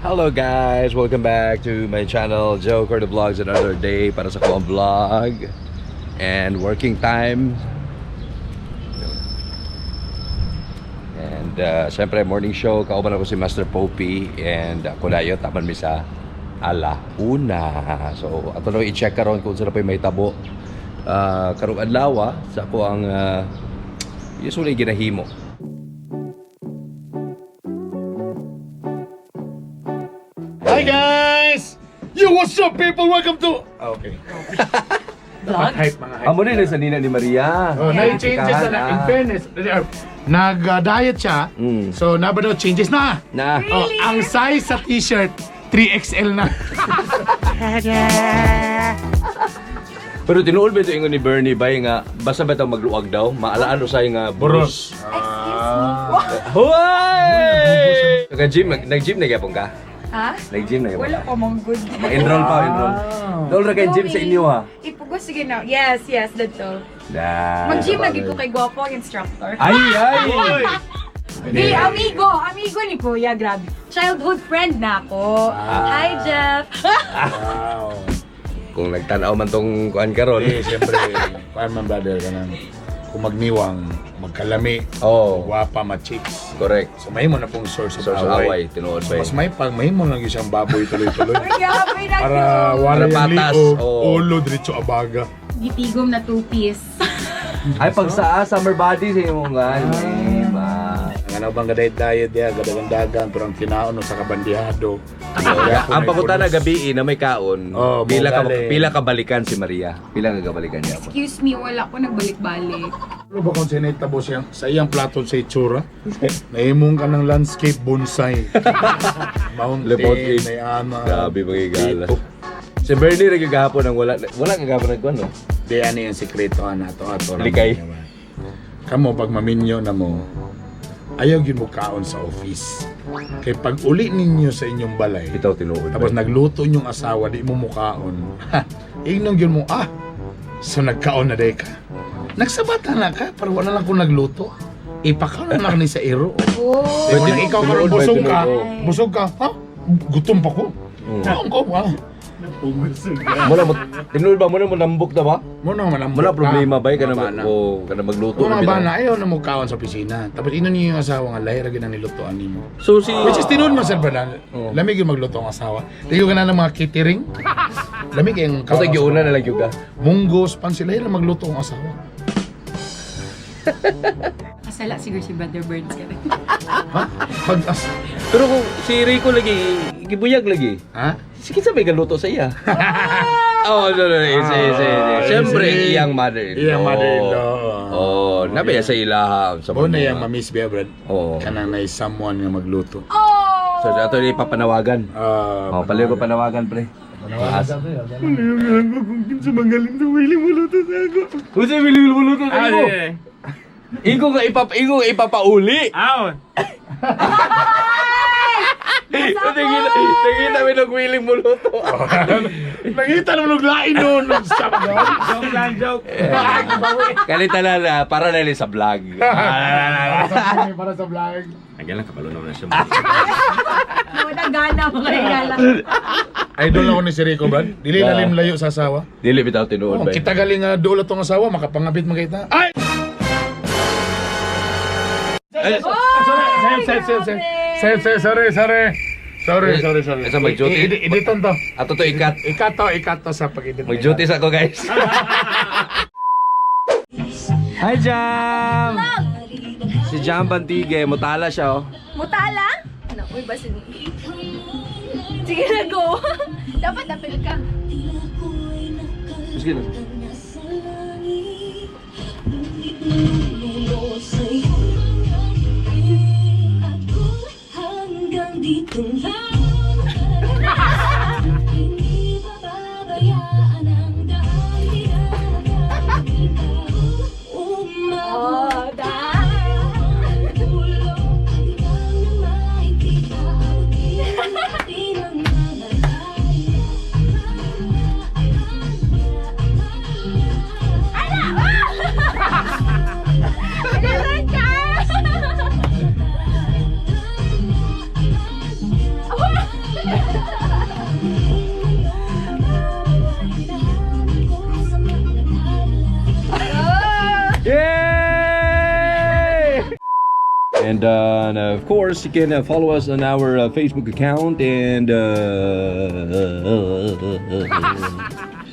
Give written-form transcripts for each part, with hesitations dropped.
Hello guys! Welcome back to my channel, Joe Cordo Vlogs. Another day para sa akong vlog and working time. And syempre, morning show, kauban ako si Master Popey and ako na yun, taman mi sa alauna. So, ato na i-check karon kung saan na may tabo. Karong adlaw sa ako ang usually ginahimo. Hi guys! Yo, what's up people? Welcome to... Ah, okay. Vlogs? Hype, mga hype. Amo na sa nina ni Maria. Oh, na changes na, in fairness, nag-diet siya. So, na ba daw changes na? Na. Oh, ang size sa t-shirt, 3XL na. Pero tinuod ba ito ingon ni Bernie bay nga basta ba ito magluwag daw maalaan usay nga Boros. Excuse me. Hoy! Nag-gym, nag-gym na gyapon ka? Ha? Nag-gym na gyapon. Wala pa mong good. Ma-enroll pa, enroll. Enroll ra kay gym sa inyo ha. Ipugos, sige na. Yes, dito. Na. Mag-gym lagi ko kay Gwapo ang instructor. Ay, ay! Hey, amigo! Amigo ni Kuya, grabe. Childhood friend na ako. Hi, Jeff! Wow. Kung nagtanaw man tong kuan karon. Eh, siyempre, kuan man brother ka nang kung magniwang, magkalami, Oh, gwapa, ma-chicks. correct. So, may mo na pong source of Source of away, away. tinuod So, ba? mas may pag may mo lang yung siyang baboy tuloy-tuloy. Uy, grabe na Para yun. wala Para yung patas, liog, oo. ulo, diretso abaga. Gitigom na two-piece. Ay, pag sa summer body sa imong nga. Diba? Ang ano bang gaday-dayet diya, gadagan-dagan, pero ang kinaon no sa kabandihado. Ang pangutana gabi na may kaon, Oh, pila ka mo galing. pila ka balikan si Maria. Pila ka kabalikan niya po. Excuse me, wala ko nagbalik-balik. Ano ba kung sinitabo siyang, sa iyang plato sa itsura? Naimong ka ng landscape bonsai. Mountain, Lepote. may ama. Grabe magigala. Dito. Si Bernie rin gahapon ang wala wala gahapon nagkuan no. Di ano yung sikreto ana ato ato. Likay. Kamo pag maminyo na mo, ayaw gyud mo kaon sa office. Kay pag uli ninyo sa inyong balay, Bitaw tinuod. tapos nagluto inyong asawa, di mo mukaon. Ha, ingnon gyud mo, ah, so nagkaon na day ka. Nagsabata na ka, pero wala lang kung nagluto. Ipakaon na lang ni sa iro. Oh. Di mo na ikaw karon Tinuod ba, busog ka, tinuod? busog ka, ha? Gutom pa ko. Kaon ko, ah. Muna mo tinuod ba muna mo nambok na ba? Mo na man ang Muna problema ba kana Mga bana. o kana magluto Mga na bitaw. bana, ayaw na mo kaon sa opisina. Tapos ino niyo yung asawa nga lahi ra gyud ang nilutoan nimo. So si Which is tinuod man sir brother. Oo. Lamig yung magluto ang asawa. Di ko na ng mga catering. Lamig yung Kasi giuna na lang gyud ka. Munggos, pansil, lahi ra magluto ang asawa. Kasala siguro si Brother Burns ka rin. Ha? Pag as Pero kung si Rico lagi gibuyag lagi. Ha? Sige sa may galuto sa iya. Oh, no, no, si, si, si. Siyempre, iyang mother-in-law. Iyang mother-in-law. Oh, nabaya sa ilaha. Sa Mo na mga- yung mamiss biya, brad. Oo. Kanang na someone nga magluto. Oh! So, ato ni papanawagan. Ah, Oh, paliw ko panawagan, pre. Panawagan. Usa willing muluto sa imo. Ingo nga ipapauli. Aon. Tingin namin og willing muluto. Nakita naman og lain noon. Stop doon. Joke lang, joke. Kalita na na, para na sa vlog. Para sa vlog. Ay, lang kabalo naman siya. Wala gana, mga higala. Idol ako ni si Rico, brad. Dili Yeah. lalim layo sa asawa. Dili bitaw tinuod Oh, ba? kita galing nga dool atong asawa, makapangabit man kita. Ay! Ay, Sorry, sorry, sorry, sorry. Sorry, sorry, sorry, sorry. Sorry, sorry, sorry. Asa mag-duty? Editon to. Ato to ikat. Ikato, ikato sa pag-edit. Mag-duty sa ako, guys. Hi, Jam! Si Jam Bantige, mutala siya, oh. Mutala? Ano, uy, basin. Sige na, go. Dapat apil ka. Sige na. Hanggang dito lang, hindi pababayaan ang daan. Oh, Umabot da. ang ulo, ikaw na makikita, abutin ang mamalaya. Meron ka! And of course, you can follow us on our Facebook account and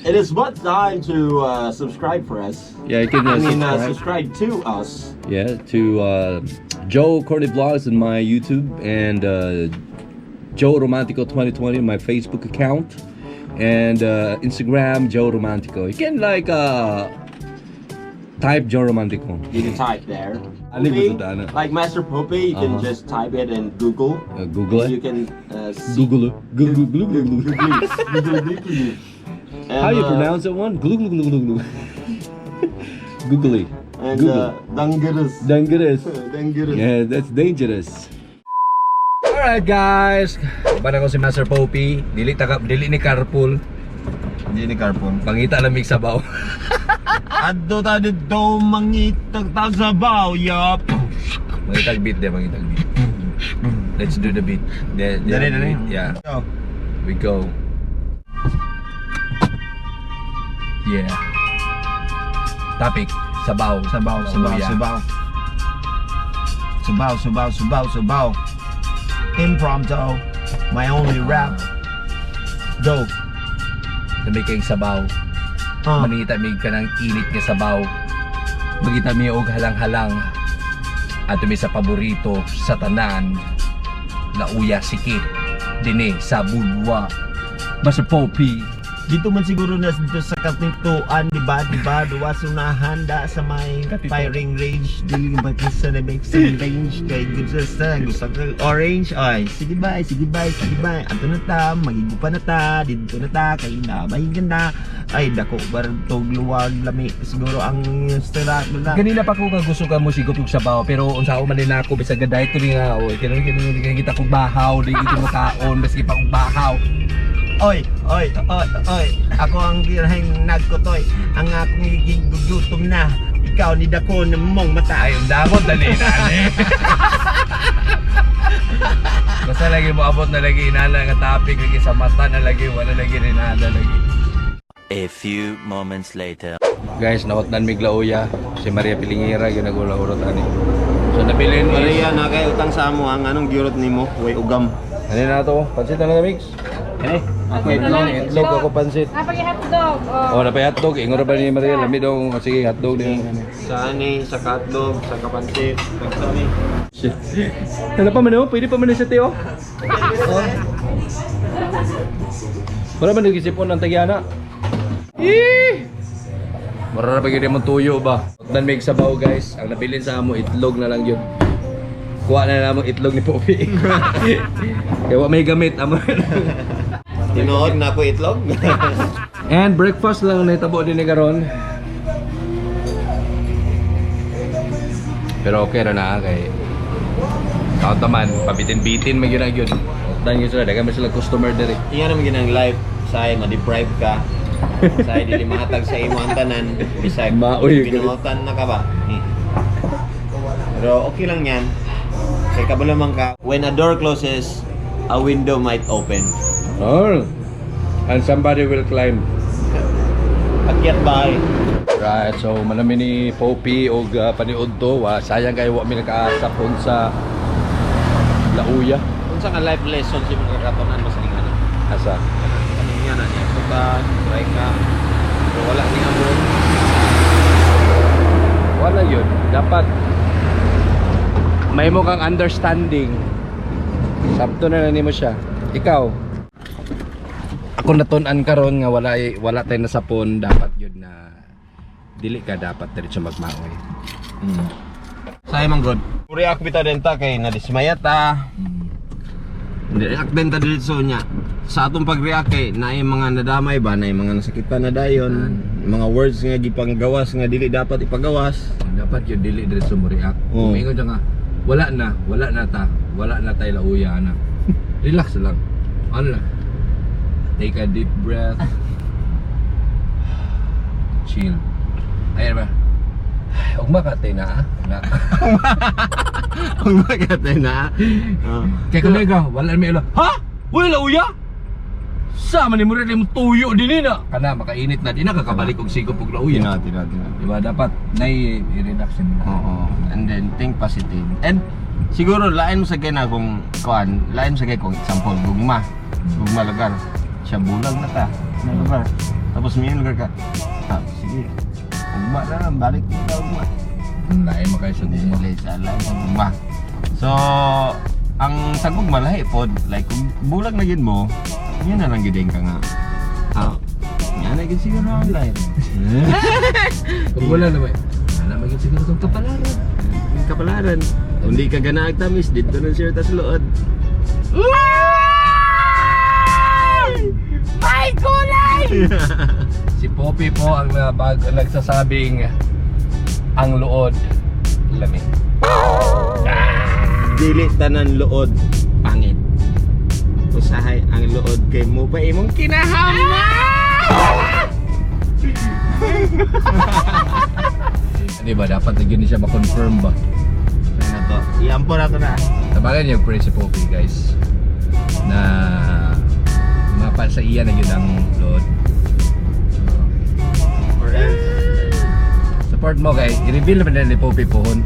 It is but time to subscribe for us. Yeah, you can I mean, subscribe. subscribe to us. Yeah, to Joe Corny Vlogs on my YouTube and Joe Romantico 2020 on my Facebook account and Instagram Joe Romantico. You can like type Joe Romantico. You can type there. Ano yung Popey, gusto na? like Master Popey, you can just type it in Google. Google And it. you can see Google it. Google Google Google. Google, Google. And, How you pronounce that one? Google Google Google. Googly. And Google. Dangerous. Dangerous. Dangerous. Yeah, that's dangerous. Alright guys, Uban ako si Master Popey. Dili taka dili ni carpool. Hindi ni Carpon. Pangita lamig sabaw. Adto ta dito mangitag ta sa yup. Mangitag beat de, mangitag beat. Let's do the beat. The Dali, dali. beat. Yeah. We go. Yeah. Topic, sabaw. Sabaw, sabaw, Yeah. sabaw. Sabaw, sabaw, sabaw, sabaw. Impromptu. My only rap. Go. Lamig kayong sabaw. Manita mig ka ng init nga sabaw. Magita mi og halang-halang. At mi sa paborito sa tanan. Lauya siki. Dini sa Bulwa. Master Popey. Dito man siguro na dito sa Katintuan, di ba? Di ba? Duwa sunahan da sa may Katito. firing range. Dili ba sa na may range kay good sa gusto ko orange. Ay, sige bye, sige bye, sige bye. Ato na ta, magigupa na ta, dito na ta, kay na bahigan na. Ay, dako bartog luwag lami siguro ang stara na. Ganina pa ko ka gusto ka mo sigop og sabaw pero unsa ako man din ako bisag diet ko nga oy kini kini kini kita kog bahaw di gid mo kaon maski pa kog bahaw. Oy, oy, oy, oy. Ako ang girheng nagkutoy. Ang akong gigugutom na. Ikaw ni dako ng mong mata. Ay, ang damot dali na ani. Basta lagi mo abot na lagi inala nga topic lagi sa mata na lagi wala lagi rinada lagi. A few moments later. Guys, nahotnan mig lauya si Maria Pilingira ginagula urot ani. So nabilin is Maria, na kay utang sa amo ang anong gurot nimo, way ugam. Ano na to? Pansit na na mix? Eh, Ako Itlog, itlog ako pansit. Napag hotdog. Oh, napay hotdog. Ingon ra ba ni Maria lami daw sige hotdog din. Sa ani, sa katlog, sa kapansit, pagkami. Shit. Ano pa man oh? Pwede pa man sa tiyo. Oh. Wala man nagisipon ng tagyana. Eh! Mura na pa gyud mo tuyo ba? Dan may sabaw guys. Ang nabilin sa amo itlog na lang yun. Kuha na lamang itlog ni Poppy. Kaya wa may gamit amo. Tinuod na ako itlog. And breakfast lang nahitabo din ni karon. Pero okay ra na kay Taon taman, pabitin-bitin man gyud na gyud. Dan gyud sila, daghan man sila customer diri. Inga naman ginang life, say ma-deprive ka. Say dili mahatag sa imo ang tanan, bisag Maoy, pinuotan na ka ba? Eh. Pero okay lang yan. Kay kabalo man ka. When a door closes, a window might open. Oh. And somebody will climb. Akyat ba? Right, so manami ni Poppy og paniud to. Wa sayang kay wa mi nakaasapon sa Lauya. Unsa ka life lesson si mga katonan mo sa ingana? Asa? Kaning nga na niya ka, try ka. Pero wala ni amon. Wala yun. Dapat may mo kang understanding. Sabto na lang nimo siya. Ikaw. Ako natun-an karon nga wala wala tay nasapon dapat yun na dili ka dapat diretso magmaoy. Say man god. React bitaw din ta kay nadismaya ta. React din ta diretso niya. Sa atong pag-react kay naay mga nadamay ba, naay mga nasakitan na dayon, mga words nga gipanggawas nga dili dapat ipagawas. Dapat yun dili diretso mo react. Oo. Kung ingon siya nga wala na ta, wala na tay lauya na. Relax lang. Ano lang. Take a deep breath. Chill. Ayan ba? Ugma ka tay na ah. Na. Ang magatay na. Oh. Kaya kung ka, wala na may ilo. Ha? Wala lauya? Sama ni mo rin yung tuyo din na. Kana makainit na di na kakabalik og sigop og lauya. Tina, tina. Diba dapat nay i-relax mo na. Oo. And then think positive. And Siguro lain mo sa kay na kung kuan, lain mo sa kay kung example gugma. Gugma lugar. Siya bulag na ta na lugar. Tapos may lugar ka. Ah, sige. Ugma na lang, balik mo ta ugma. Lain mo kayo sa gugma. Lain sa lain sa gugma. So, ang sa gugma lahi pod, like kung bulag na gid mo, yun na lang gid ka nga. Ah, nga na gid siguro ang life. Kung wala naman. Wala maging siguro itong kapalaran. Ang kapalaran. Kung di ka ganaag tamis, dito na siya tas luod. May gulay! Si Poppy po ang nagsasabing ang luod lami. Dili tanan luod pangit. Usahay ang luod kay mo pa imong kinahamna. Di ba dapat na gini siya ma-confirm ba? Ano to? Iampo na to na. Tabagan niyo pray si Poppy, guys, na mapa sa iya na yun ang load. Or else. Support mo kay i-reveal naman na ni Poppy pohon.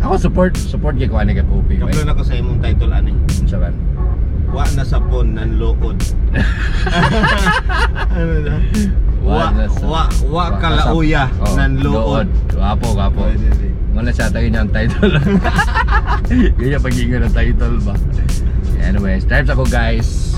Ako support, support kay kuan kay Poppy. Kablo na ko sa imong title ani. Unsa man? Wa na sa pon nan luod. Ano na? Wa na sa- wa wa wa kalauya Oh, nan luod. Wapo, wapo. Wala sa tayo niyang title. Yun yung pagiging ng title ba? Anyways, drive ako, guys.